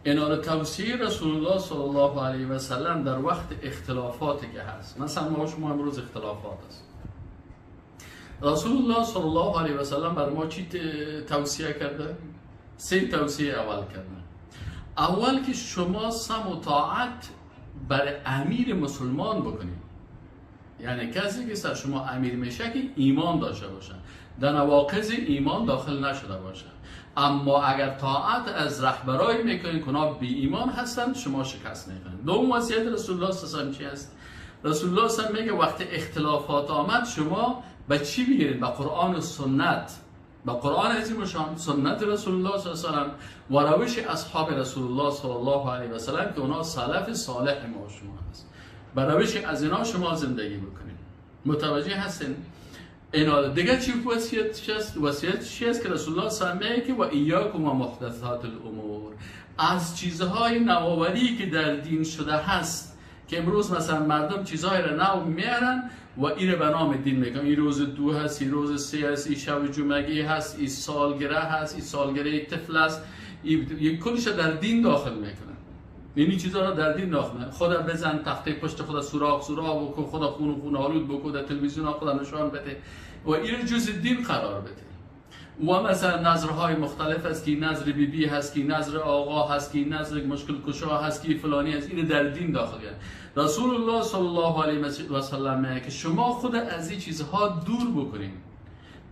اینا توصیه رسول الله صلی الله علیه و سلم در وقت اختلافاتی که هست، مثلا ما شما امروز اختلافات است، رسول الله صلی الله علیه و سلم بر ما چی توصیه کرده؟ سه توصیه اول کرده. اول که شما سم و طاعت بر امیر مسلمان بکنید، یعنی کسی که سر شما امیر میشه که ایمان داشته باشه، در نواقض ایمان داخل نشده باشه. اما اگر طاعت از رهبرای میکنید که اونا بی ایمان هستند، شما شکست میخورید. دوم وصیت رسول الله صلی الله علیه و چی است؟ رسول الله صلی الله علیه و میگه وقتی اختلافات آمد شما به چی بگیرید؟ به قرآن و سنت، به قرآن عظیم شان، سنت رسول الله صلی الله علیه و و روش اصحاب رسول الله صلی الله علیه و سلم که اونا سلف صالح ما شما هست، به روش از اینا شما زندگی بکنید. متوجه هستین؟ اینا دیگه چی وصیت است؟ وصیت چی است که رسول الله صلی الله علیه و میگه که و ایاکم و محدثات الامور، از چیزهای نوآوری که در دین شده هست که امروز مثلا مردم چیزهای را نو میارن و این به نام دین میگن. این روز دو هست، این روز سه هست، این شب جمعگی هست، این سالگره هست، این سالگره طفل است، این کلش در دین داخل میکنن. این چیزا را در دین داخل میکنن. خدا بزن تخته پشت خدا سوراخ سوراخ بکن، خدا خون خون آلود بکن، در تلویزیون خدا نشان بده و این جزء دین قرار بده. و مثلا نظرهای مختلف است که نظر بی بی هست، که نظر آقا هست، که نظر مشکل کشا هست، که فلانی هست، این در دین داخل کرد. رسول الله صلی الله علیه و سلم که شما خود از این چیزها دور بکنید.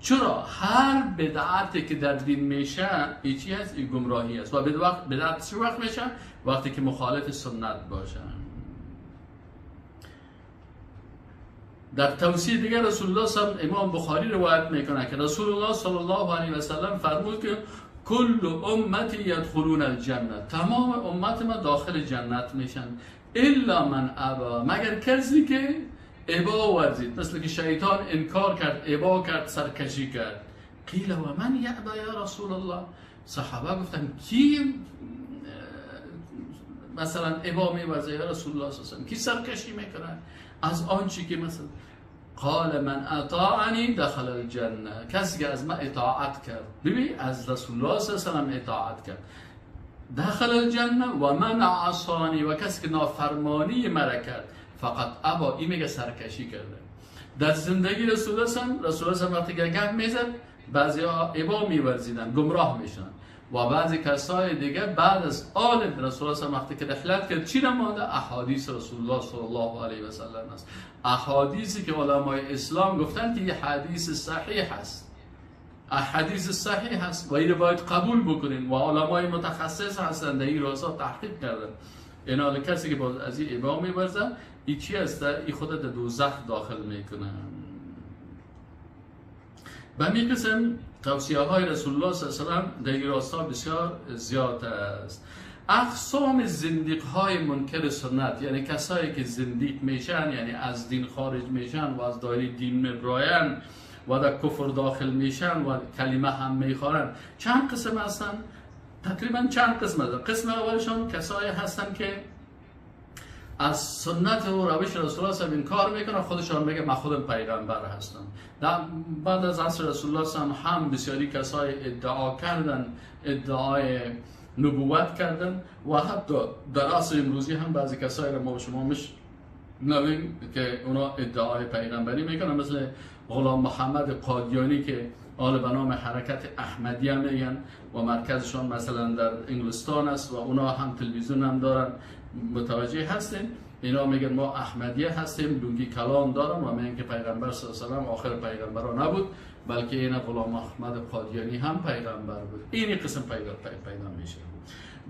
چرا؟ هر بدعتی که در دین میشه این چی هست؟ این گمراهی است. و بدعت چه وقت میشه؟ وقتی که مخالف سنت باشه. در توصیه دیگر رسول الله صلی الله علیه و امام بخاری روایت میکنه که رسول الله صلی الله علیه و سلم فرمود که کل امتی یدخلون الجنه، تمام امت ما داخل جنت میشن، الا من ابا، مگر کسی که ابا ورزید، مثل که شیطان انکار کرد، ابا کرد، سرکشی کرد. قیل و من یأبا یا رسول الله، صحابه گفتن کی مثلا ابا میورزه یا رسول الله صلی الله علیه و سلم، کی سرکشی میکنه از آنچه که مثلا قال من اطاعنی دخل الجنه، کسی که از ما اطاعت کرد، ببین از رسول الله صلی الله علیه و سلم اطاعت کرد، دخل الجنه و من عصانی، و کسی که نافرمانی مرا کرد فقط ابا، این میگه سرکشی کرده. در زندگی رسول الله صلی الله علیه و سلم وقتی که گپ میزد بعضیا ابا میورزیدن، گمراه میشدن، و بعضی کسای دیگه بعد از آل رسول الله وقتی که رحلت کرد چی نمانده؟ احادیث رسول الله صلی الله علیه و سلم است. احادیثی که علمای اسلام گفتن که یه حدیث صحیح است، احادیث صحیح است و این باید قبول بکنین و علمای متخصص هستند در این راستا تحقیق کردن. اینا کسی که باز از این ابا می‌ورزه این چی است؟ این خود در دوزخ داخل میکنه. به می قسم توصیه های رسول الله صلی الله علیه و سلم در این راستا بسیار زیاد است. اقسام زندیق های منکر سنت، یعنی کسایی که زندیق میشن، یعنی از دین خارج میشن و از دایره دین میبراین و در کفر داخل میشن و کلمه هم میخوارن، چند قسم هستن؟ تقریبا چند قسم هستن. قسم اولشان کسایی هستن که از سنت و روش رسول الله صلی الله علیه و انکار میکنن، خودشان میگه من خودم پیغمبر هستم. بعد از عصر رسول الله صلی الله علیه و هم بسیاری کسای ادعا کردن، ادعای نبوت کردن و حتی در عصر امروزی هم بعضی کسایی را ما و شما میشنویم که اونا ادعای پیغمبری میکنن، مثل غلام محمد قادیانی که آل به نام حرکت احمدیه میگن و مرکزشان مثلا در انگلستان است و اونا هم تلویزیون هم دارن. متوجه هستیم؟ اینا میگن ما احمدیه هستیم، لونگی کلام دارن و میگن که پیغمبر صلی الله علیه و سلم آخر پیغمبران نبود، بلکه این غلام احمد قادیانی هم پیغمبر بود. این قسم پیدا میشه.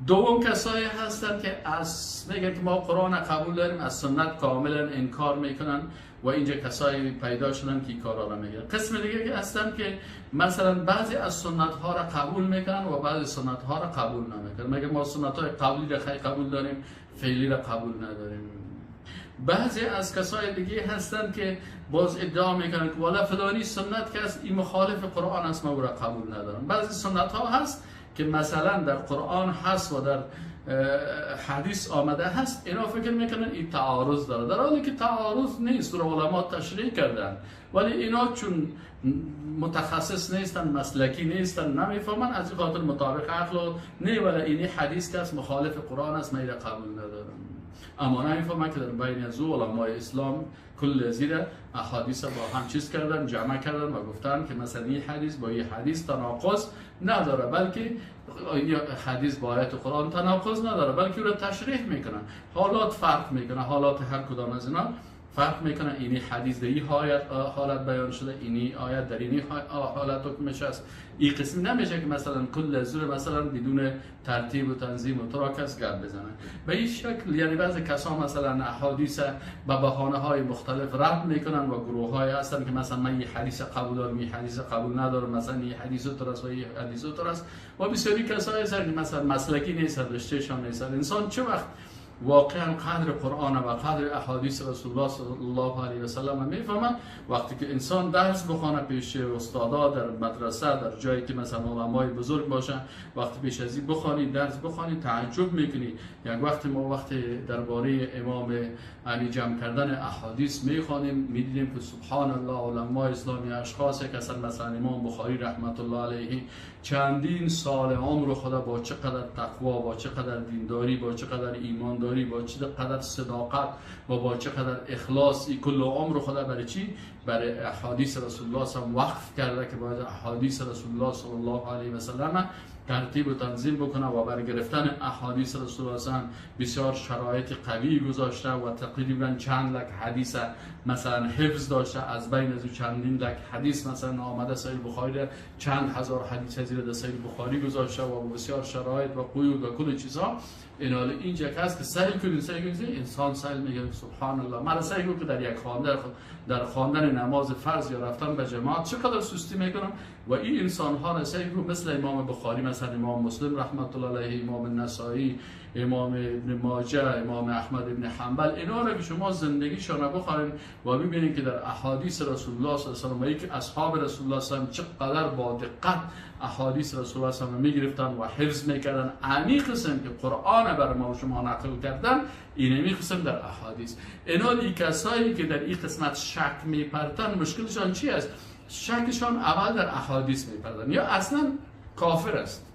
دوم کسایی هستن که از میگن که ما قرآن قبول داریم، از سنت کاملا انکار میکنن و اینجا کسایی پیدا شدن که این کارا را میگن. قسم دیگه که هستن که مثلا بعضی از سنت ها را قبول میکنن و بعضی سنت ها را قبول نمیکنن، میگن ما سنت های قبلی را قبول داریم، فعلی را قبول نداریم. بعضی از کسای دیگه هستن که باز ادعا میکنن که والا فلانی سنت که است این مخالف قرآن است، ما او را قبول ندارم. بعضی سنت ها هست که مثلا در قرآن هست و در حدیث آمده هست، اینا فکر میکنن این تعارض داره، در حالی که تعارض نیست. رو علما تشریح کردن، ولی اینا چون متخصص نیستن، مسلکی نیستن، نمیفهمن، از این خاطر مطابق عقل نه، ولی اینی حدیث که است مخالف قرآن است، من قبول ندارم. اما نمیفهمن که در بین از علمای اسلام کل زیر احادیث با هم چیز کردن، جمع کردن و گفتن که مثلا این حدیث با این حدیث تناقض نداره، بلکه حدیث با آیت قرآن تناقض نداره، بلکه او را تشریح میکنن. حالات فرق میکنه، حالات هر کدام از اینا فرق میکنه. اینی حدیث در این حالت بیان شده، اینی آیت در اینی حالت حکمش است. این قسم نمیشه که مثلا کل زور مثلا بدون ترتیب و تنظیم و تراکس گپ بزنه به این شکل. یعنی بعضی کسا مثلا احادیث به بهانه های مختلف رد میکنن و گروه های هستن که مثلا من این حدیث قبول دارم، این حدیث قبول ندارم، مثلا این حدیث ترس و این حدیث ترس. و بسیاری کسایی هستن که مثلا مسلکی نیستن، رشتهشان نیستن. انسان چه وقت واقعا قدر قرآن و قدر احادیث رسول الله صلی الله علیه و سلم میفهمن؟ وقتی که انسان درس بخونه پیش استادا در مدرسه، در جایی که مثلا علمای بزرگ باشن، وقتی پیش از این بخوانی، درس بخوانی، تعجب میکنی. یک وقت ما وقتی درباره امام علی جمع کردن احادیث میخوانیم، میدیدیم که سبحان الله علمای اسلامی اشخاص که مثلا امام بخاری رحمت الله علیه چندین سال عمر خدا با چقدر تقوا، با چقدر دینداری، با چقدر ایمانداری، با چقدر صداقت و با چقدر اخلاص کل عمر خدا برای چی؟ برای احادیث رسول الله صلی الله علیه و وقف کرده که باید احادیث رسول الله صلی الله علیه و سلم ترتیب و تنظیم بکنه و برای گرفتن احادیث رسول الله صلی الله علیه و بسیار شرایط قوی گذاشته و تقریبا چند لک حدیث مثلا حفظ داشته. از بین از چندین لک حدیث مثلا آمده صحیح بخاری چند هزار حدیث از در صحیح بخاری گذاشته و بسیار شرایط و قیود و کل چیزها. این اینجا هست که سعی کنید، سعی کنید، انسان سعی میگه سبحان الله. من سعی کنم که در یک خواندن در خواندن نماز فرض یا رفتن به جماعت چقدر سستی میکنم و این انسان ها را سعی کنم مثل امام بخاری، مثلا امام مسلم رحمت الله علیه، امام نسائی، امام ابن ماجه، امام احمد ابن حنبل، اینا را که شما زندگیشون را بخوانید و ببینید که در احادیث رسول الله صلی الله علیه و آله و اصحاب رسول الله صلی الله علیه و چقدر با دقت احادیث رسول الله صلی الله علیه و میگرفتن و حفظ میکردن. عمی قسم که قرآن بر ما و شما نقل کردن، اینمی قسم در احادیث. اینا ای کسایی که در این قسمت شک میپرتن، مشکلشان چی است؟ شکشان اول در احادیث میپردن یا اصلا کافر است،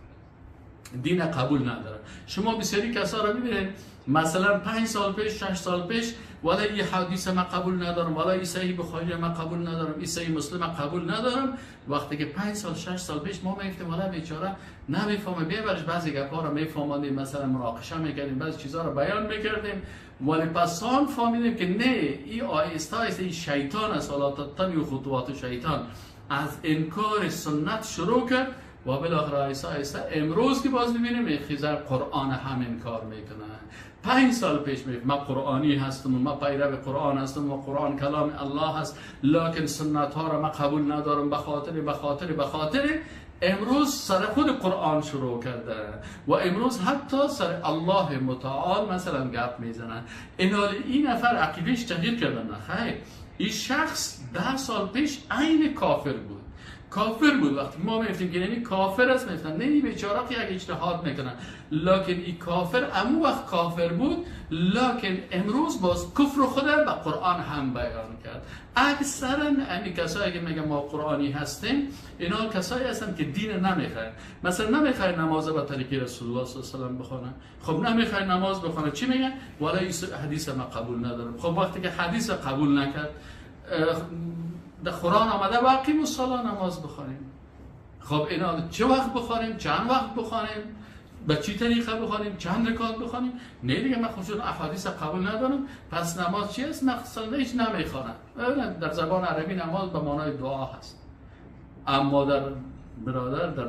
دین قبول نداره. شما بسیاری کسا را میبینید مثلا 5 سال پیش، 6 سال پیش، ولی این حدیث ما قبول ندارم، ولی این صحیح بخاری ما قبول ندارم، این صحیح مسلم قبول ندارم. وقتی که 5 سال 6 سال پیش ما میگفتیم والا بیچاره نمیفهمه، بیبرش بعضی گپا رو میفهماندیم، مثلا مناقشه میکردیم، بعضی چیزا رو بیان میکردیم، ولی پس آن فهمیدیم که نه، این آیسته آیسته این شیطان است، حالا تتبع خطوات شیطان، از انکار سنت شروع کرد و بالاخره آیسته آیسته امروز که باز میبینیم خیزر قرآن هم انکار میکنه. 5 سال پیش می ما قرآنی هستم، ما پیرو قرآن هستم و قرآن کلام الله هست، لکن سنت ها را ما قبول ندارم به خاطر به خاطر به خاطر. امروز سر خود قرآن شروع کرده و امروز حتی سر الله متعال مثلا گپ میزنن. این نفر عقیدهش تغییر کرده؟ نه خیر، این شخص 10 سال پیش عین کافر بود، کافر بود. وقتی ما میگفتیم که یعنی کافر است، میگفتن نه این بیچاره که یک اجتهاد میکنن، لکن این کافر امو وقت کافر بود، لکن امروز باز کفر خود به قرآن هم بیان کرد. اکثرا این کسایی که میگن ما قرآنی هستیم، اینا کسایی هستن که دین نمیخواین. مثلا نمیخواین نماز به طریق رسول الله صلی الله علیه و سلم بخونه، خب نمیخواین نماز بخونه، چی میگن؟ والا این حدیث ما قبول ندارم. خب وقتی که حدیث قبول نکرد، در قرآن آمده واقیم الصلاه نماز بخوانیم. خب اینا چه وقت بخوانیم؟ چند وقت بخوانیم؟ به چی طریقه بخوانیم؟ چند رکعت بخوانیم؟ نه دیگه من خودشون احادیث قبول ندارم، پس نماز چی است؟ مثلا هیچ نمیخوانم. در زبان عربی نماز به معنای دعا هست، اما در برادر در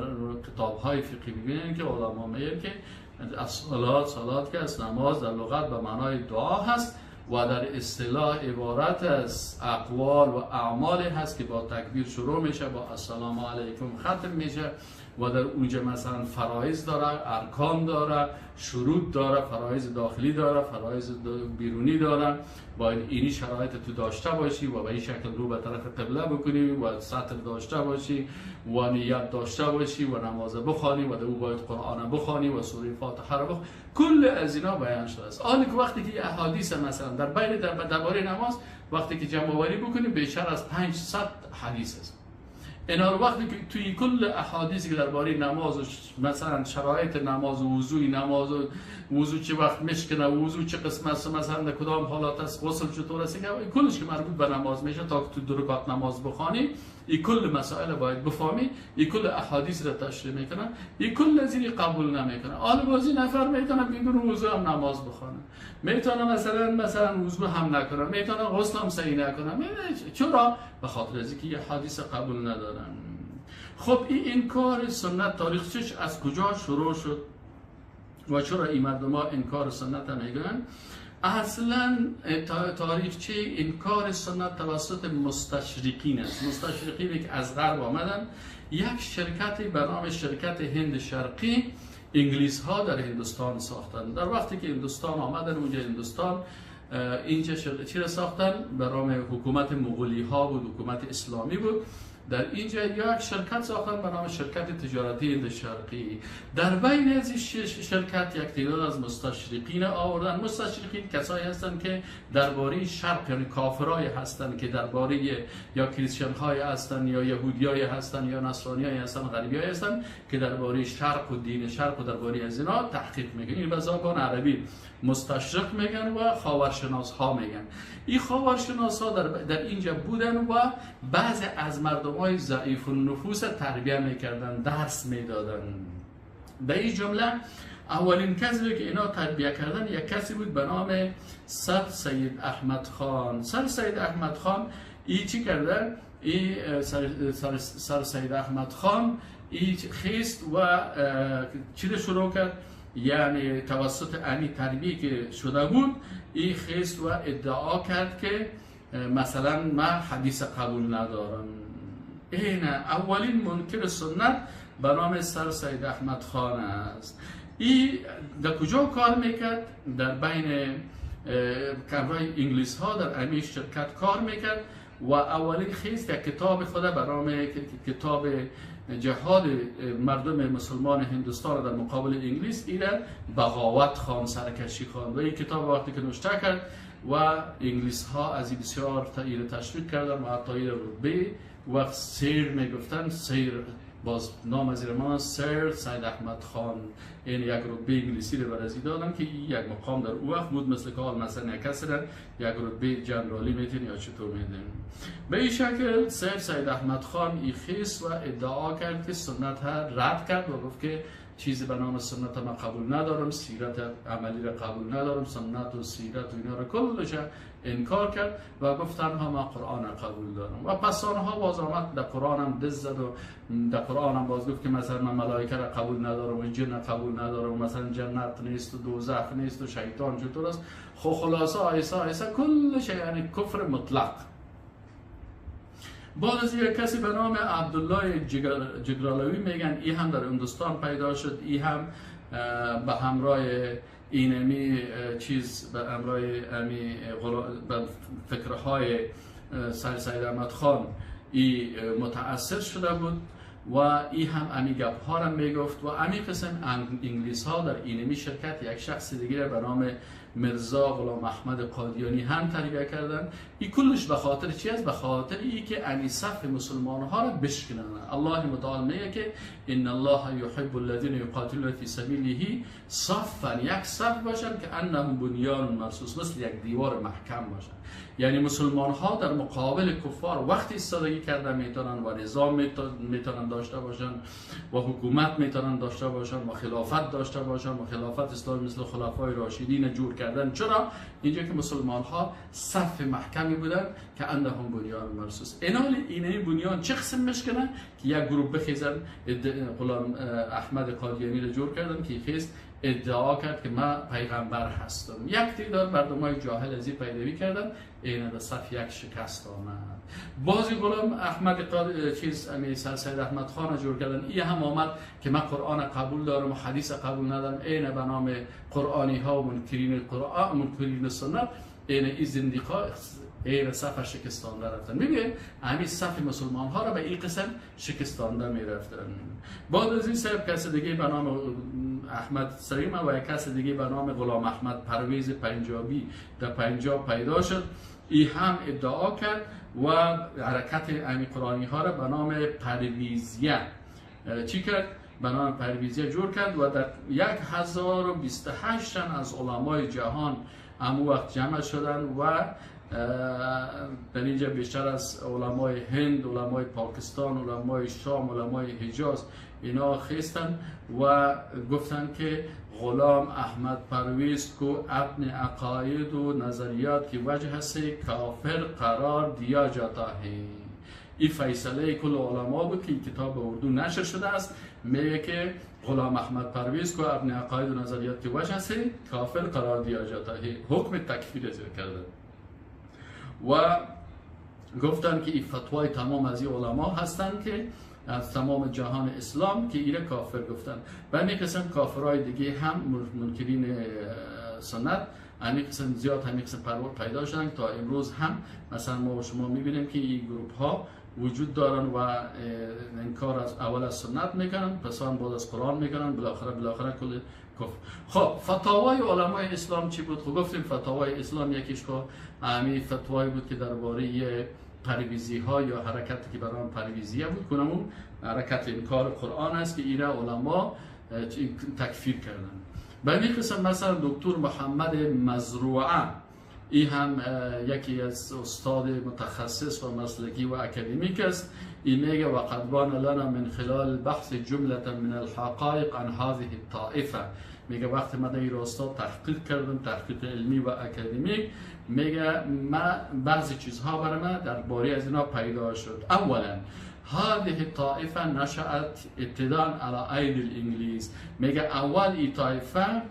کتاب های فقهی ببینید که علما میگن که الصلاه صلات که است، نماز در لغت به معنای دعا هست و در اصطلاح عبارت از اقوال و اعمال هست که با تکبیر شروع میشه، با السلام علیکم ختم میشه و در اونجا مثلا فرایض داره، ارکان داره، شروط داره، فرایض داخلی داره، فرایض بیرونی داره. باید اینی شرایط تو داشته باشی و به این شکل رو به طرف قبله بکنی و سطر داشته باشی و نیت داشته باشی و نماز بخوانی و در او باید قرآن بخوانی و سوره فاتحه رو بخوانی. کل از اینا بیان شده است. حالی که وقتی که احادیث مثلا در بین درباره نماز وقتی که جمع آوری بکنی بیشتر از 500 حدیث است. اینا رو وقتی که توی کل احادیثی که درباره نماز و مثلا شرایط نماز و وضوی نماز و وضو چه وقت مشکنه، وضو چه قسم است، مثلا در کدام حالات است، غسل چطور است، کلش که مربوط به نماز میشه تا که تو دو رکعت نماز بخوانی، این کل مسائل باید بفهمی، این کل احادیث رو تشریح میکنه، این کل از این قبول نمیکنه. حالا بازی نفر میتونه بدون وضو هم نماز بخونه، میتونه مثلا وضو هم نکنه، میتونه غسل هم صحیح نکنه. چرا؟ به خاطر از اینکه یه حدیث قبول ندارن. خب این انکار سنت تاریخچش از کجا شروع شد و چرا این مردم ها انکار سنت هم میگن؟ اصلا تاریخچه انکار سنت توسط مستشرقین است. مستشرقین که از غرب آمدن، یک شرکتی به نام شرکت هند شرقی انگلیس ها در هندوستان ساختن. در وقتی که هندوستان آمدن اونجا هندوستان اینجا چی را ساختن؟ به نام حکومت مغولی ها بود، حکومت اسلامی بود. در اینجا یک شرکت ساختن به نام شرکت تجارتی هند شرقی. در بین از این شرکت یک تعداد از مستشرقین آوردن. مستشرقین کسایی هستند که درباره شرق، یعنی کافرای هستند که درباره یا کریستیان های هستند یا یهودیای هستند یا نصرانیای هستند، غربیای هستند که درباره شرق و دین شرق و درباره از اینا تحقیق میکنن. این به زبان عربی مستشرق میگن و خاورشناس ها میگن. این خاورشناس ها در اینجا بودن و بعضی از مردم های ضعیف النفوس تربیه میکردن، درس میدادن. به این جمله اولین کسی که اینا تربیه کردن یک کسی بود به نام سر سید احمد خان. سر سید احمد خان ای چی کرده؟ ای سر سید احمد خان ای خیست و چی رو شروع کرد؟ یعنی توسط امی تربیه که شده بود ای خیست و ادعا کرد که مثلا من حدیث قبول ندارم. این اولین منکر سنت به نام سر سید احمد خان است. ای در کجا کار میکرد؟ در بین کارهای انگلیس ها در امی شرکت کار میکرد و اولین خیست یک کتاب خود به نام کتاب جهاد مردم مسلمان هندوستان در مقابل انگلیس ایره بغاوت خان، سرکشی خان. و این کتاب وقتی که نوشته کرد و انگلیس ها از این بسیار ایره تشویق کردن و حتی ایره رتبه وقت سیر میگفتن، سیر باز نام از ایرمان سیر سید احمد خان، این یک رتبه انگلیسی رو برازی دادن که یک مقام در او وقت بود، مثل که حال مثلا یک کسی یک رتبه جنرالی میتین یا چطور میدین. به این شکل سیر سید احمد خان ای خیس و ادعا کرد که سنت ها رد کرد و گفت که چیزی به نام سنت من قبول ندارم، سیرت عملی را قبول ندارم، سنت و سیرت و اینا را کلش انکار کرد و گفت تنها من قرآن را قبول دارم. و پس آنها باز آمد در قرآن هم دز زد و در قرآن هم باز گفت که مثلا من ملائکه را قبول ندارم و جن را قبول ندارم و مثلا جنت نیست و دوزخ نیست و شیطان چطور است. خب خلاصه آیسا آیسا کلش یعنی کفر مطلق. بعد از یک کسی به نام عبدالله جگرالوی میگن، ای هم در هندوستان پیدا شد، ای هم به همراه اینمی چیز، به همراه امی به فکرهای سر سید احمد خان ای متاثر شده بود و ای هم امی گپ ها را میگفت. و امی قسم انگلیس ها در اینمی شرکت یک شخص دیگه به نام مرزا غلام احمد قادیانی هم تربیه کردن. ای کلش به خاطر چی است؟ به خاطر ای که امی صف مسلمان ها را بشکنن. الله متعال میگه که ان الله یحب الذین یقاتلون فی سبیله صفا، یک صف باشن که انهم بنیان مرصوص، مثل یک دیوار محکم باشن. یعنی مسلمان ها در مقابل کفار وقتی ایستادگی کردن میتونن و نظام میتونن داشته باشن و حکومت میتونن داشته باشن و خلافت داشته باشن و خلافت اسلامی مثل خلفای راشدین جور کردن. چرا؟ اینجا که مسلمان ها صف محکمی بودن که انهم بنیان مرصوص. اینه بنیان چه قسم مشکنن که یک گروه بخیزن غلام احمد قادیانی رو جور کردن که خیز ادعا کرد که من پیغمبر هستم. یک تعداد مردمای جاهل از این پیروی کردن، این در صف یک شکست آمد. بازی غلام احمد چیز سر سید احمد خان جور کردن، این هم آمد که من قرآن قبول دارم و حدیث قبول ندارم، این به نام قرآنی ها و منکرین قرآن منکرین سنت، این ای زندیقا این صف شکستانده رفتن. میبینید همین صف مسلمان ها را به این قسم شکستانده میرفتن. بعد از این صاحب کس دیگه به نام احمد سلیم و یک کس دیگه به نام غلام احمد پرویز پنجابی در پنجاب پیدا شد. ای هم ادعا کرد و حرکت امی قرآنی ها را به نام پرویزیه چی کرد؟ به نام پرویزیه جور کرد و در 1028 تن از علمای جهان امو وقت جمع شدن و در اینجا بیشتر از علمای هند، علمای پاکستان، علمای شام، علمای حجاز اینا خیستن و گفتن که غلام احمد پرویز کو اپن عقاید و نظریات کی وجه سے کافر قرار دیا جاتا ہے. این فیصله کل علما بود که این کتاب اردو نشر شده است. میگه که غلام احمد پرویز کو اپن عقاید و نظریات کی وجه سے کافر قرار دیا جاتا ہے، حکم تکفیر ذکر کرده و گفتن که این فتوای تمام از این علما هستند که از تمام جهان اسلام که ایره کافر گفتن. و همین قسم کافرهای دیگه هم منکرین سنت همین قسم زیاد همین قسم پرور پیدا شدن تا امروز هم مثلا ما و شما میبینیم که این گروپ ها وجود دارن و انکار از اول از سنت میکنن، پس هم بعد از قرآن میکنن، بالاخره کل کفر. خب فتاوای علمای اسلام چی بود؟ خب گفتیم فتاوای اسلام یکیش که همین فتوایی بود که درباره پرویزی ها یا حرکتی که برای پرویزیه بود، کنمون حرکت انکار قرآن است که ایره علما تکفیر کردن. به این قسم مثلا دکتر محمد مزروعه، ای هم یکی از استاد متخصص و مسلکی و اکادمیک است. ای میگه وقد بان لنا من خلال بحث جمله من الحقائق عن هذه الطائفه. میگه وقتی من در استاد تحقیق کردم، تحقیق علمی و اکادمیک، میگه ما بعضی چیزها برای من درباره از اینا پیدا شد. اولا هذه الطائفه نشأت ابتداء على ايدي الانگلیس. میگه اول ای طایفه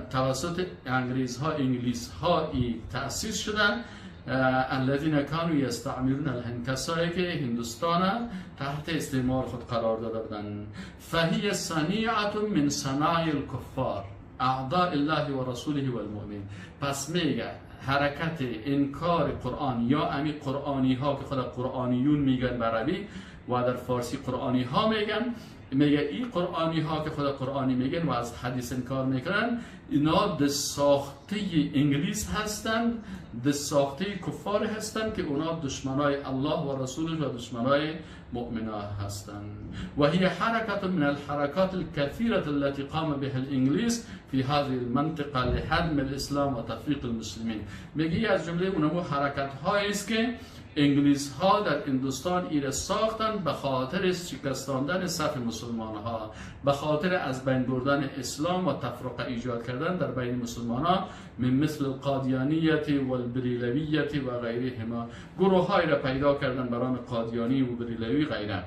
توسط انگلیس ها تأسیس شدن، الذين كانوا يستعمرون الهند، کسایی که هندوستان تحت استعمار خود قرار داده بودند. فهي صنيعة من صنايع الكفار اعداء الله و رسوله و المؤمنین. پس میگه حرکت انکار قرآن یا امی قرآنی ها که خود قرآنیون میگن به عربی و در فارسی قرآنی ها میگن، میگه این قرآنی ها که خود قرآنی میگن و از حدیث انکار میکنن، اینا دست ساخته انگلیس هستند، دست ساخته کفار هستند که اونا دشمنای الله و رسولش و دشمنای مؤمنا هستند. و هي حركة من الحركات الكثيرة التي قام بها الانگلیس في هذه المنطقة لهدم الاسلام و تفریق المسلمین. میگه از جمله اونمو حرکت هایی است که انگلیس ها در هندوستان ایره ساختن به خاطر شکستاندن صف مسلمان ها، به خاطر از بین بردن اسلام و تفرقه ایجاد کردن در بین مسلمان ها، من مثل القادیانیت و البریلویت و غیرهما. گروه های را پیدا کردن برای قادیانی و بریلوی غیره.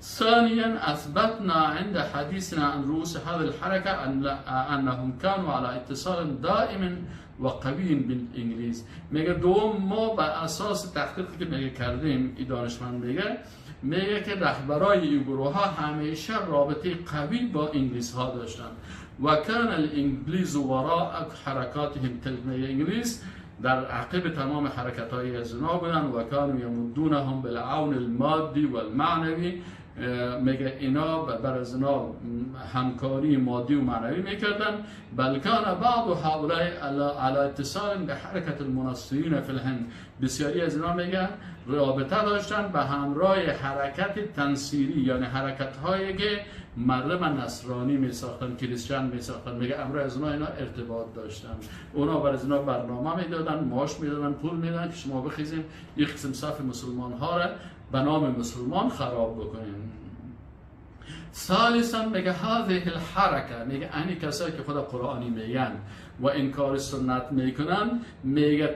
ثانيا اثبتنا عند حديثنا عن رؤوس هذه الحركة انهم كانوا على اتصال دائم و قوی بالانگلیس. میگه دوم ما بر اساس تحقیقی که میگه کردیم، این دانشمند میگه که رهبرای این گروه ها همیشه رابطه قوی با انگلیس ها داشتن و کان الانگلیس وراء حرکاتهم تلك. انگلیس در عقب تمام حرکت های از اونا بودن و کانوا یمدونهم بالعون المادی والمعنوی. میگه اینا بر از اینا همکاری مادی و معنوی میکردن. بل کان بعض هؤلاء على اتصال بحرکت المنصرین فی الهند. بسیاری از اینا میگه رابطه داشتن به همراه حرکت تنصیری، یعنی حرکت هایی که مردم نصرانی میساختن، کریستیان میساختن. میگه امرای از اینا ارتباط داشتن، اونا بر از اینا برنامه میدادن، معاش میدادن، پول میدادن که شما بخیزیم یک قسم صف مسلمان ها را به نام مسلمان خراب بکنیم. ثالثا میگه هذه الحرکه، میگه اینی کسایی که خود قرآنی میگن و انکار سنت میکنن، میگه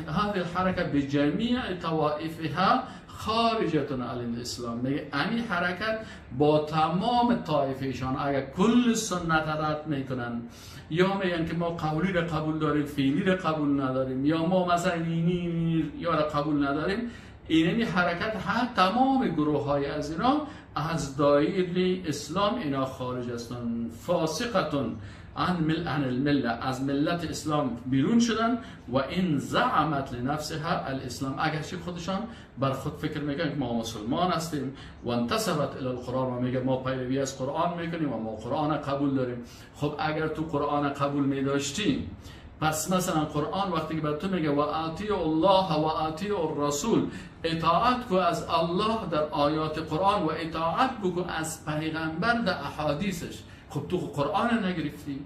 هذه الحرکه بجمیع طوائفها خارجتون عن الاسلام. میگه امی حرکت با تمام طایفهشان اگر کل سنت رد میکنن، یا میگن که ما قولی را قبول داریم فعلی را قبول نداریم، یا ما مثلا اینی یا را قبول نداریم، اینمی حرکت هر تمام گروه های از اینا از دایره اسلام اینا خارج هستند. فاسقتون عن المله، از ملت اسلام بیرون شدن. و این زعمت لنفسها الاسلام، اگرچه خودشان بر خود فکر میکنن که ما مسلمان هستیم، و انتسبت الی القرآن، و میگه ما پیروی از قرآن میکنیم و ما قرآن قبول داریم. خب اگر تو قرآن قبول میداشتی، پس مثلا قرآن وقتی که بر تو میگه و اطیع الله و اطیع الرسول، اطاعت کو از الله در آیات قرآن و اطاعت بکن از پیغمبر در احادیثش، خب تو قرآن نگرفتی.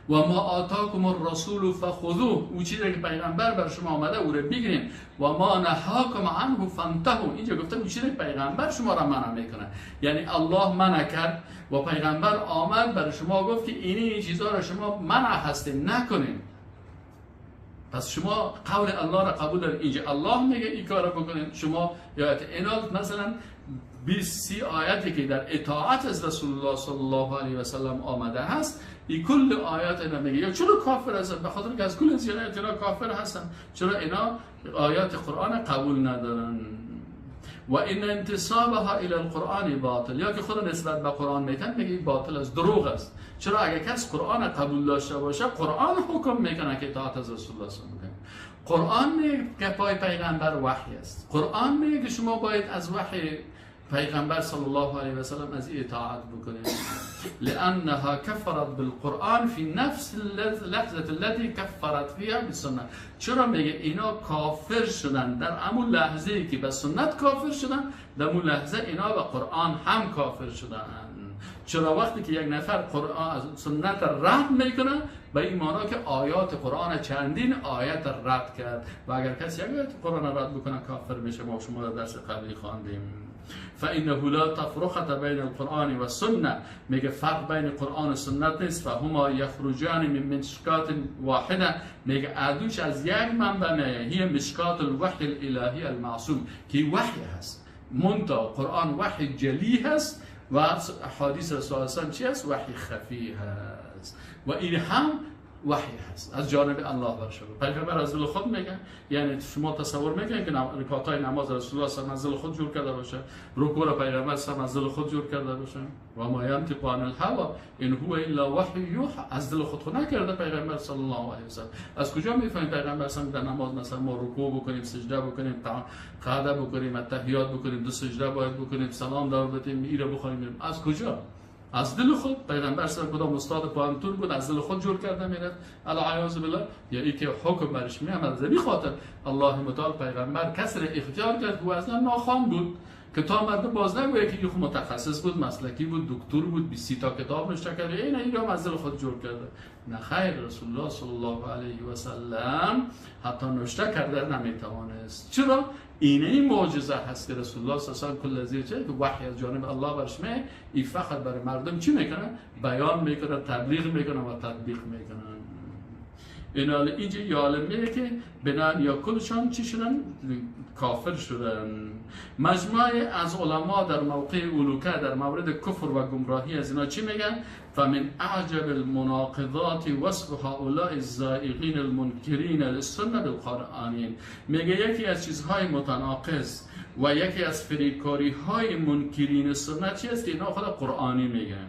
و ما آتاکم الرسول فخذوه، او چیزی که پیغمبر بر شما آمده او رو بگیرین. و ما نهاکم عنه فانتهوا، اینجا گفته او چیزی که پیغمبر شما را منع میکنه، یعنی الله منع کرد و پیغمبر آمد بر شما گفت که این چیزها را شما منع هستین نکنین. پس شما قول الله را قبول دارید، اینجا الله میگه این کارو بکنین، شما یا اینا مثلا 20 آیتی که در اطاعت از رسول الله صلی الله علیه و سلم آمده هست، این کل آیات اینا میگه یا چرا کافر هستن؟ به خاطر که از کل از اینا کافر هستن، چرا اینا آیات قرآن قبول ندارن. و این انتصابها الى القرآن باطل، یا که خود نسبت به قرآن میتن میگه باطل است، دروغ است. چرا اگر کس قرآن قبول داشته باشه، قرآن حکم میکنه که اطاعت از رسول الله صلی الله علیه و قرآن میگه که پای پیغمبر وحی است، قرآن میگه که شما باید از وحی پیغمبر صلی الله علیه و سلم از اطاعت بکنید. لانها كفرت بالقرآن في نفس اللحظه التي كفرت فيها بالسنه. چرا میگه اینا کافر شدن در همون لحظه که به سنت کافر شدن، در همون لحظه اینا به قرآن هم کافر شدن. چرا وقتی که یک نفر قرآن سنت رد میکنه، به این معنا که آیات قرآن چندین آیت رد کرد، و اگر کسی یک آیت قرآن رد بکنه کافر میشه. ما شما در درس قبلی خواندیم. فإنه لا تفرقة بین القرآن و سنة، میگه فرق بین قرآن و سنت نیست. فهما یخرجان من مشکات واحده، میگه ادوش از یک منبع میه، هی مشکات الوحی الالهی المعصوم، که وحی هست. منتها قرآن وحی جلی هست و حدیث رسول الله چی هست؟ وحی خفی هست، و این هم وحی هست از جانب الله بر شما. پیغمبر از دل خود میگه، یعنی شما تصور میکنید که رکعت‌های نماز رسول الله صلی الله علیه و از دل خود جور کرده باشه، رکوع را پیغمبر صلی از دل خود جور کرده باشه. و ما ینطق عن الهوى ان هو الا وحی یوحى، از دل خود نکرده پیغمبر صلی الله علیه و سلم. از کجا میفهمید پیغمبر صلی در نماز مثلا ما رکوع بکنیم، سجده بکنیم، قعده بکنیم، التحیات بکنیم، دو سجده باید بکنیم، سلام دور بدیم، ایره بخونیم؟ از کجا؟ از دل خود. پیغمبر صلی کدام استاد پوهنتون بود از دل خود جور کرده میرفت العیاذ بالله، یا ای که حکم برش میامد. از این خاطر الله متعال پیغمبر کسر اختیار کرد که اصلا ناخوان بود، که تا مردم باز نگوید که یخ متخصص بود، مسلکی بود، دکتر بود، 20 تا کتاب نوشته کرده، این هم از دل خود جور کرده. نه خیر، رسول الله صلی الله علیه و سلم حتی نوشته کرده نمیتوانست. چرا؟ اینه این معجزه هست که رسول الله صلی الله علیه و سلم کل زیر چه که وحی از جانب الله برش میه، این فقط برای مردم چی میکنه؟ بیان میکنه، تبلیغ میکنه و تطبیق میکنه. اینا اینجا یعلم میگه که بنان یا کلشان چی شدن؟ کافر شدن. مجموعه از علما در موقع اولوکه در مورد کفر و گمراهی از اینا چی میگن؟ فمن اعجب المناقضات وصف هؤلاء الزائغین المنکرین للسنه بالقرآنین. میگه یکی از چیزهای متناقض و یکی از فریبکاری های منکرین سنت چی است؟ که اینا خود قرآنی میگن.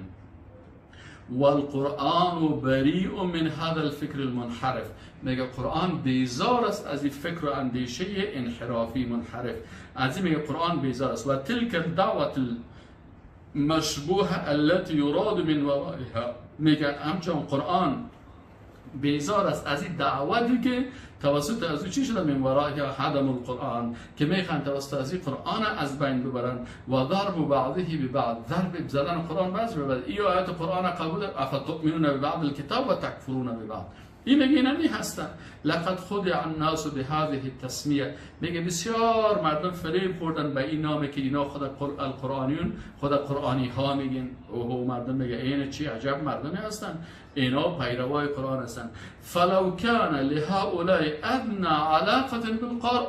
والقرآن بریء من هذا الفکر المنحرف. میگه قرآن بیزار است از این فکر و اندیشه انحرافی منحرف، از این میگه قرآن بیزار است. و تلك الدعوة المشبوهة التي يراد من ورائها. میگه همچنان قرآن بیزار است از این دعوتی که توسط از او چی شده؟ من ورائها هدم القرآن، که میخوان توسط از این قرآن از بین ببرن. و ضرب بعضه ببعض، ضرب زدن قرآن بعض به بعض. این آیات قرآن قبول، افتؤمنون ببعض الکتاب و تکفرون ببعض. این میگه اینا می هستن. لقد خدع الناس بهذه التسمیه. میگه بسیار مردم فریب خوردن به این نام که اینا خود القرآنیون، خود قرآنی ها میگن. اوه مردم میگه این چی عجب مردمی هستن، اینا پیروای قرآن هستن. فلو کان لهؤلاء ادنى علاقه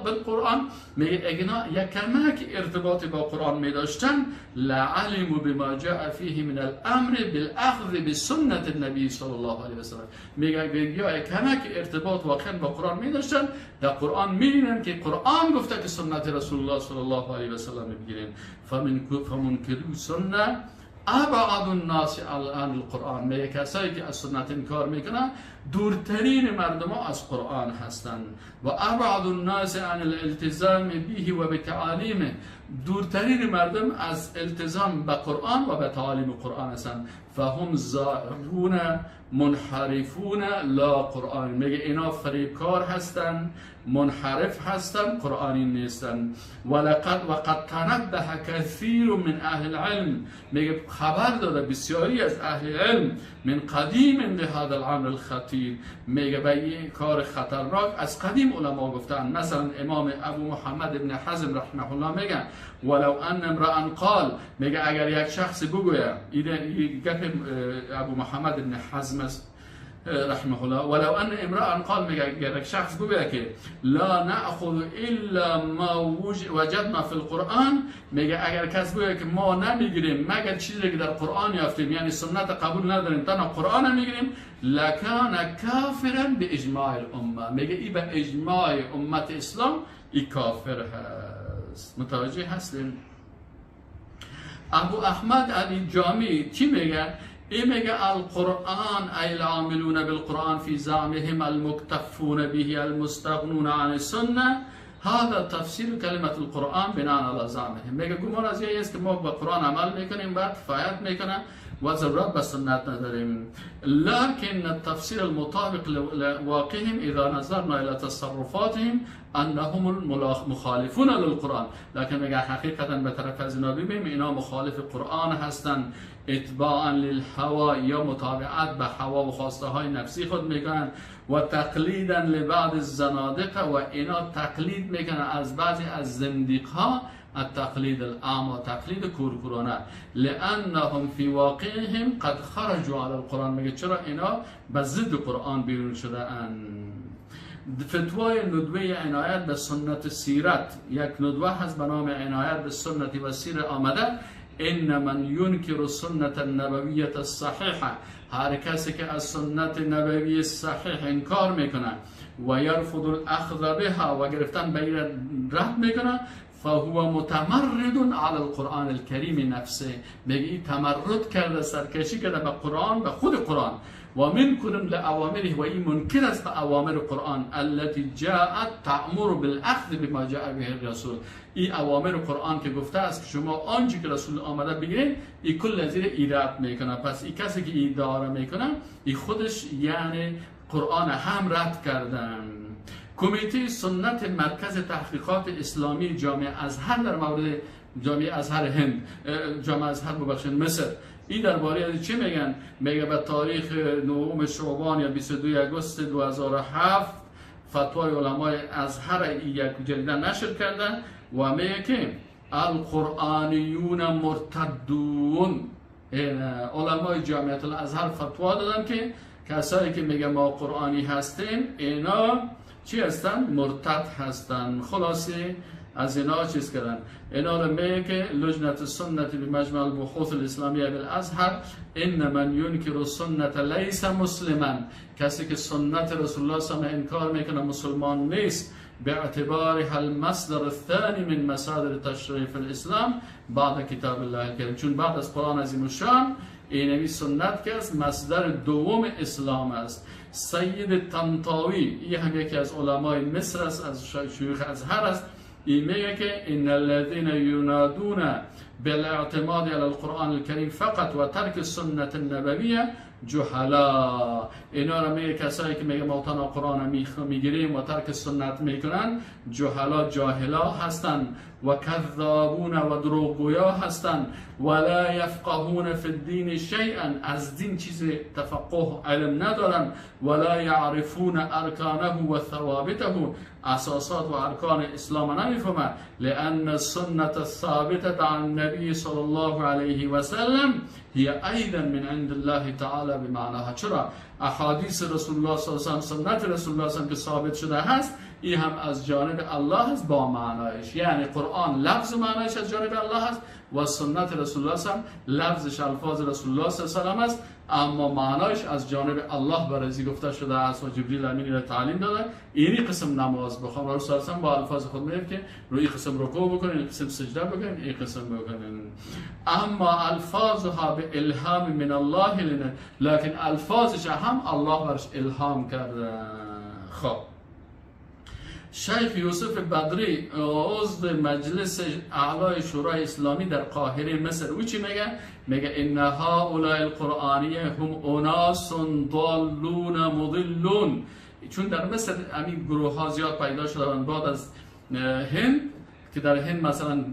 بالقرآن، میگه اگنا یک کمک ارتباطی با قرآن میداشتن، لعلموا بما جاء فيه من الامر بالاخذ بسنت النبی صلی الله علیه و سلم. میگه اگه یک کمک ارتباط واقعا با قرآن میداشتن، در قرآن میبینن که قرآن گفته که سنت رسول الله صلی الله علیه و سلم بگیرین. فمنکرو سنه ابعد الناس عن القرآن، میگه کسایی که از سنت انکار میکنن دورترین مردم ها از قرآن هستند. و ابعد الناس عن الالتزام به و بتعالیمه، دورترین مردم از التزام به قرآن و به تعالیم قرآن هستند. فهم زائغون منحرفون لا قرآن، میگه اینا فریبکار هستند، منحرف هستند، قرآنی نیستند. وقد تنبه کثیر من اهل العلم، میگه خبر داده بسیاری از اهل علم من قدیم لهذا الامر الخطیر، میگه به این کار خطرناک از قدیم علما گفتن. مثلا امام ابو محمد ابن حزم رحمه الله میگه ولو ان امرأ قال، میگه اگر یک شخص بگوید، این گپ ابو محمد ابن حزم است رحمه الله، ولو ان امرأ قال، میگه اگر یک شخص بگوید که لا نأخذ الا ما وجدنا فی القرآن، میگه اگر کس بگوید که ما نمیگیریم مگر چیزی که در قرآن یافتیم، یعنی سنت قبول نداریم، تنها قرآن میگیریم، لکان کافرا باجماع الامه، میگه ای به اجماع امت اسلام ای کافر هست. متوجه هستیم؟ ابو احمد علی جامی چی میگه؟ ای میگه القرآن ای العاملون بالقرآن فی زعمهم المکتفون به المستغنون عن السنه، هذا تفسیر کلمت القرآن بناء على زعمهم. میگه گمان از یه است که ما با قرآن عمل میکنیم، بعد کفایت میکنه و ضرورت به سنت نداریم. لكن التفسير المطابق لواقعهم اذا نظرنا الى تصرفاتهم انهم المخالفون للقرآن، لكن میگه حقیقتا به طرف از اینا ببینیم اینا مخالف قرآن هستند، اتباعا للهوا یا متابعت به هوا و خواسته های نفسی خود میکنن، و تقلیدا لبعض الزنادقه، و اینا تقلید میکنن از بعضی از زندیق ها، التقلید الاعمى، تقلید کورکورانه، لانهم فی واقعهم قد خرجوا علی القرآن. میگه چرا اینا به ضد قرآن بیرون شده اند. فتوای ندوه عنایت به سنت سیرت، یک ندوه هست به نام عنایت به سنت و سیره آمده، ان من ینکر السنة النبویة الصحیحه، هر کسی که از سنت نبوی صحیح انکار میکنه و یرفض الاخذ بها و گرفتن به این رد میکنه، فهو متمرد علی القرآن الکریم نفسه، میگه این تمرد کرده، سرکشی کرده به قرآن، به خود قرآن، و منکر لأوامره، و این منکر است به اوامر قرآن، التي جاءت تأمر بالاخذ بما جاء به الرسول. این اوامر قرآن که گفته است که شما آنچه که رسول آمده بگیرید، این کل زیر ایراد میکنه. پس این کسی که این داره میکنه، این خودش یعنی قرآن هم رد کردن. کمیته سنت مرکز تحقیقات اسلامی جامعه ازهر در مورد جامعه ازهر هند، جامعه ازهر ببخشید مصر، این درباره چی میگن؟ میگه به تاریخ 9 شعبان یا 22 آگوست 2007 فتوای علمای ازهر یک جریده نشر کردن و میگه که القرآنیون مرتدون. علمای جامعه الازهر فتوا دادن که کسایی که میگه ما قرآنی هستیم اینا چی هستن؟ مرتد هستن. خلاصه از اینا چیز کردن. اینا رو میگه که لجنت سنت بمجمع البحوث الاسلامیه بالازهر ان من ینکر السنت لیس مسلما، کسی که سنت رسول الله صلی الله علیه و انکار میکنه مسلمان نیست، باعتبارها المصدر الثاني من مصادر تشریف الاسلام بعد کتاب الله الکریم، چون بعد از قرآن عظیم الشان اینمی سنت که است مصدر دوم اسلام است. سید طنطاوی، این هم یکی از علمای مصر است، از شیوخ ازهر است، این میگه که ان الذين ينادون بالاعتماد على القرآن الكريم فقط و ترک السنت النبویه جهلا. اینا رو میگه کسایی که میگه ما تنها قرآن میگیریم و ترک سنت میکنن جهلا، جاهلا هستن و کذابون و دروغگویا هستن و لا یفقهون فی الدین شیئا، از دین چیز تفقه علم ندارن، و لا یعرفون ارکانه و ثوابته، اساسات و ارکان اسلام نمیفهمن، لان السنة الثابتة عن النبی صلی الله علیه و سلم هي ايضا من عند الله تعالی بمعناها. چرا؟ احادیث رسول الله صلی الله علیه و سنت رسول الله صلی الله علیه و که ثابت شده هست، این هم از جانب الله است با معنایش. یعنی قرآن لفظ معنایش از جانب الله است و سنت رسول الله صلی الله علیه و لفظش الفاظ رسول الله صلی الله علیه و است، اما معنایش از جانب الله برای گفته شده است و جبریل امین را تعلیم داده. اینی قسم نماز بخوان رسول الله با الفاظ خود میگه که روی قسم رکوع بکنین، این قسم سجده بکنین، این قسم بکنین. اما الفاظها به الهام من الله لنا، لکن الفاظش هم الله برش الهام کرده. خب شیخ یوسف بدری عضو مجلس اعلای شورای اسلامی در قاهره مصر، او چی میگه؟ میگه ان هؤلاء القرآنیه هم اناس ضالون مضلون. چون در مصر همین گروه ها زیاد پیدا شدن بعد از هند، که در هند مثلا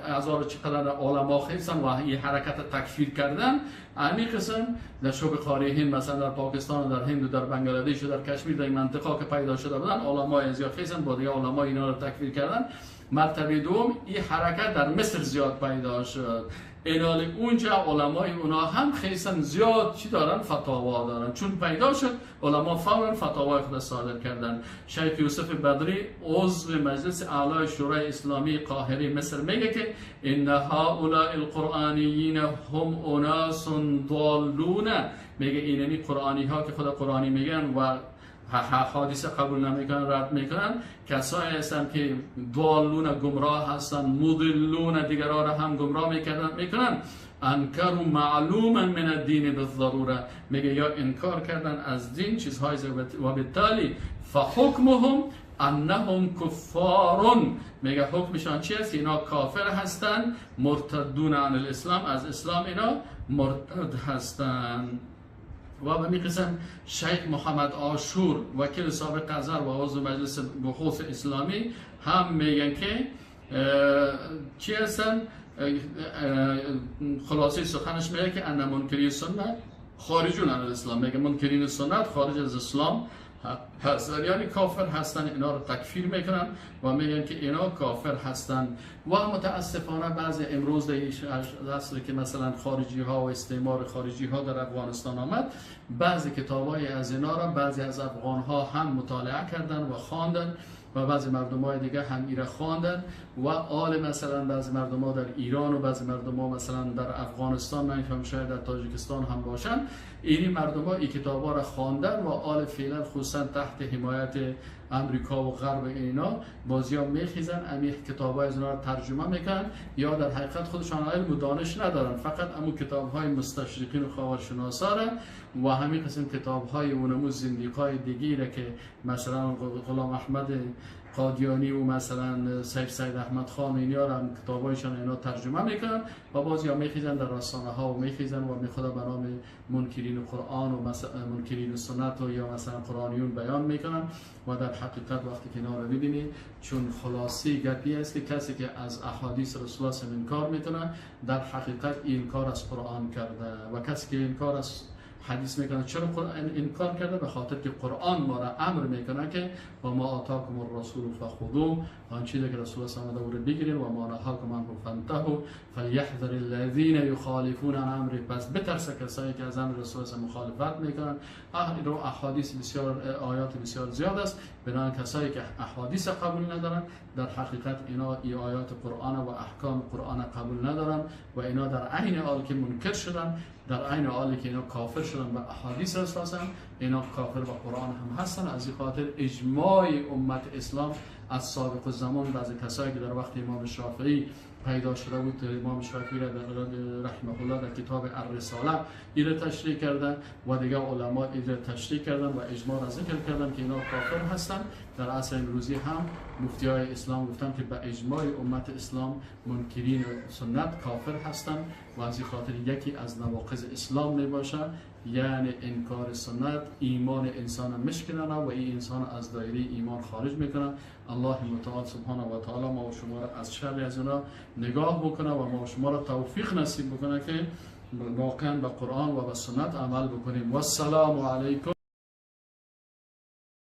هزار چقدر علما خیستن و این حرکت تکفیر کردن، همین قسم در شبه قاره هند مثلا در پاکستان و در هند و در بنگلادش و در کشمیر در این منطقه که پیدا شده بودن علمای زیاد خیستن با دیگه علمای اینا رو تکفیر کردن. مرتبه دوم این حرکت در مصر زیاد پیدا شد. اینال اونجا علمای اونا هم خیستن زیاد چی دارن؟ فتاوا دارن. چون پیدا شد علما فورا فتاوای خود صادر کردن. شیخ یوسف بدری عضو مجلس اعلای شورای اسلامی قاهره مصر میگه که ان هؤلاء القرآنیین هم اناس ضالون. میگه اینمی قرآنی ها که خود قرآنی میگن و حدیث قبول نمیکنن، رد میکنن، کسایی هستن که ضالون گمراه هستن، مضلون دیگران را هم گمراه میکنن. انکروا معلوما من الدین بالضروره، میگه یا انکار کردن از دین چیزهای و بالتالی فحکمهم انهم کفارون. میگه حکمشان چی است؟ اینا کافر هستن، مرتدون عن الاسلام، از اسلام اینا مرتد هستن. و به می قسم شیخ محمد عاشور وکیل سابق قذر و عضو مجلس بحوث اسلامی هم میگن که چی هستن؟ خلاصه سخنش میگه که ان منکری سنت خارجون عن الاسلام. میگه منکرین سنت خارج از اسلام هستن، یعنی کافر هستن، اینا رو تکفیر میکنن و میگن که اینا کافر هستن. و متاسفانه بعضی امروز در که مثلا خارجی ها و استعمار خارجی ها در افغانستان آمد، بعضی کتاب های از اینا را بعضی از افغان ها هم مطالعه کردن و خواندن و بعضی مردم های دیگه هم ایره خواندن و آل مثلا بعضی مردم ها در ایران و بعضی مردم ها مثلا در افغانستان، من فهم شاید در تاجیکستان هم باشن، اینی مردم ها این کتاب ها را خواندن و آل فعلا خصوصا تحت حمایت امریکا و غرب اینا بازی ها میخیزن امی کتاب های از اینا را ترجمه میکنن، یا در حقیقت خودشان علم و دانش ندارن، فقط امو کتاب های مستشرقین و خاورشناسا را و همین قسم کتاب های اونمو زندیق های دیگه را که مثلا غلام احمد قادیانی و مثلا سیف سید احمد خان اینا را هم کتابایشان اینا ترجمه میکنن و بعضی ها میخیزن در رسانه ها و میخیزن و میخواد به نام منکرین قرآن و منکرین سنت و یا مثلا قرآنیون بیان میکنن. و در حقیقت وقتی که اینا رو ببینی، چون خلاصی گپی است که کسی که از احادیث رسول الله انکار میکنه در حقیقت انکار از قرآن کرده، و کسی که انکار از حدیث میکنه چرا قرآن انکار کرده؟ به خاطر که قرآن ما را امر میکنه که و ما آتاکم الرسول فخذوه، آن چیزی که رسول الله آمده او را بگیرین، و ما نهاکم عنه فانتهوا فلیحذر الذین یخالفون عن امره. پس بترسه کسایی که از امر رسول الله مخالفت میکنن. رو احادیث بسیار، آیات بسیار زیاد است. بنابراین کسایی که احادیث قبول ندارن در حقیقت اینا ای آیات قرآن و احکام قرآن قبول ندارن و اینا در عین حال که منکر شدن، در عین حالی که اینا کافر شدن به احادیث رسول، اینا کافر به قرآن هم هستن. از این خاطر اجماع امت اسلام از سابق زمان، بعضی کسایی که در وقت امام شافعی پیدا شده بود، امام شافعی رحمه الله در کتاب الرساله ایره تشریح کردن و دیگه علما ایره تشریح کردن و اجماع را ذکر کردن که اینا کافر هستن. در عصر امروزی هم مفتی های اسلام گفتن که به اجماع امت اسلام منکرین سنت کافر هستن و از این خاطر یکی از نواقض اسلام می باشه، یعنی انکار سنت ایمان انسان مشکنه و این انسان از دایره ایمان خارج میکنه. الله متعال سبحانه و تعالی ما و شما را از شر از اونا نگاه بکنه و ما و شما را توفیق نصیب بکنه که واقعا به قرآن و به سنت عمل بکنیم. و السلام علیکم.